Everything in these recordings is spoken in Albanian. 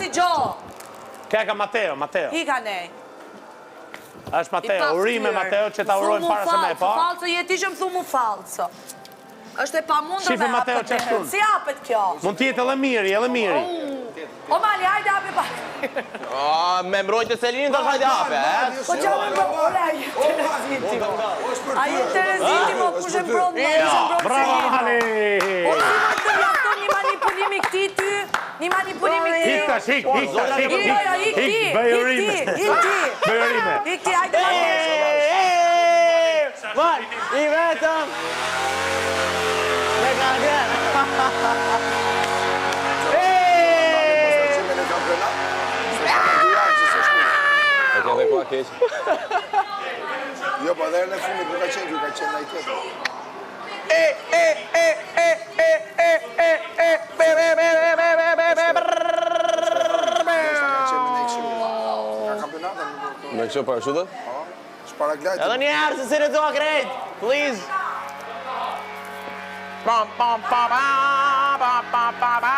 si gjo. Kja ka Mateo, Mateo. Ik anej. Është Mateo, urime Mateo që ta urojmë para se me e pa. Falso, je ti që më thu mu falso. Është e pamundur me hapë këtë derë. Si hapet kjo? Mund të jetë edhe miri, edhe miri. O Mali, hajde hape pak. Me mbrojtë Selinin, tash hajde hape, e? Po që me mbrojtë, ore, a je Tereziti, mo. A je Tereziti, mo, kush e mbron, mo, kush e mbron Bravo, Mali! Po si mo të mjafton një manipulim i këtij ty, një manipulim i këtij. Ik tash, ik, ik tash, ik, Jo, jo, ik ti, ik, bëj ik urime. ti, ik ti. Bëj urime. Ik ti, hajde Mali. Mal, i vetëm! Me ka gjerë! Qenë në kampionat, se ka dy javë që s'është mirë. E ke dhe kua keq. Jo, po edhe herën e fundit nuk ka qenë ky, ka qenë ai tjetër. E, e, e, e, e, e, e, e, be, be, be, be, be, be, be, be, brrrr, be. Ndoshta ka qenë me ne kështu. Ka kampionata nuk po. Me kështu parashutat? Po. Është paragliding. Edhe një herë se si lexova krejt, please. Pam pam pa pa pa pa pa pa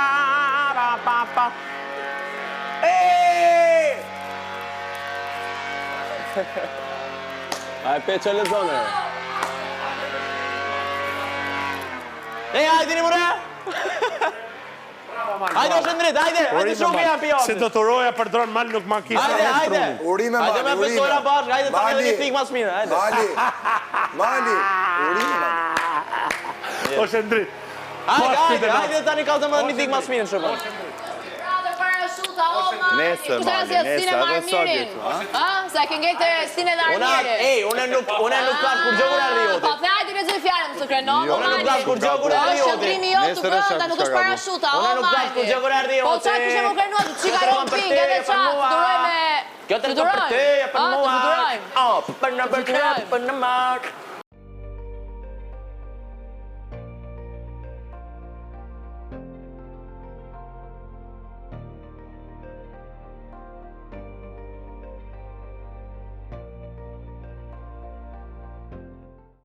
pa pa pa. Ej! A e pe që lexon e? Ej, hajde një mure! Hajde o Shëndrit, hajde, hajde shumë jam pjotë. Si do të uroja për dron mal nuk ma kisha Hajde, hajde. Urime Hajde Mali, me urime. pistola bashkë, hajde tani edhe një Mali. thikë mas mire, hajde. Mali. Mali, urime Mali. O Shëndrit. Hajde, Po, hajde, hajde tani kallzëm edhe një thikë mas mire shumë. Bravo, parashuta, o Mali. Nesër, Kush ta Mali, si nesër, Sine me edhe sot Armirin? jetu, a? A? Sa ke ngel të Sine dhe Unë, Armirin. ej, unë nuk, unë nuk thash kur gjë kur erdhi Po, Joti. the hajde lexoj fjalën, mos u kreno, Jo, o Unë nuk Mali. thash kur gjë kur erdhi Është Joti. qëndrimi jot të Nesër është brenda, nuk kush është ka gabu. parashuta, o Unë nuk thash kur Mali. gjë kur erdhi Po Joti. çfarë kishe më krenua, ti çika Kjo jon tregon për pink te, edhe për çfarë, mua. fluturoj me Kjo tregon për Fluturojmë. te, për A, të mua. fluturojmë. O, për në për në Fluturojmë. për në mark.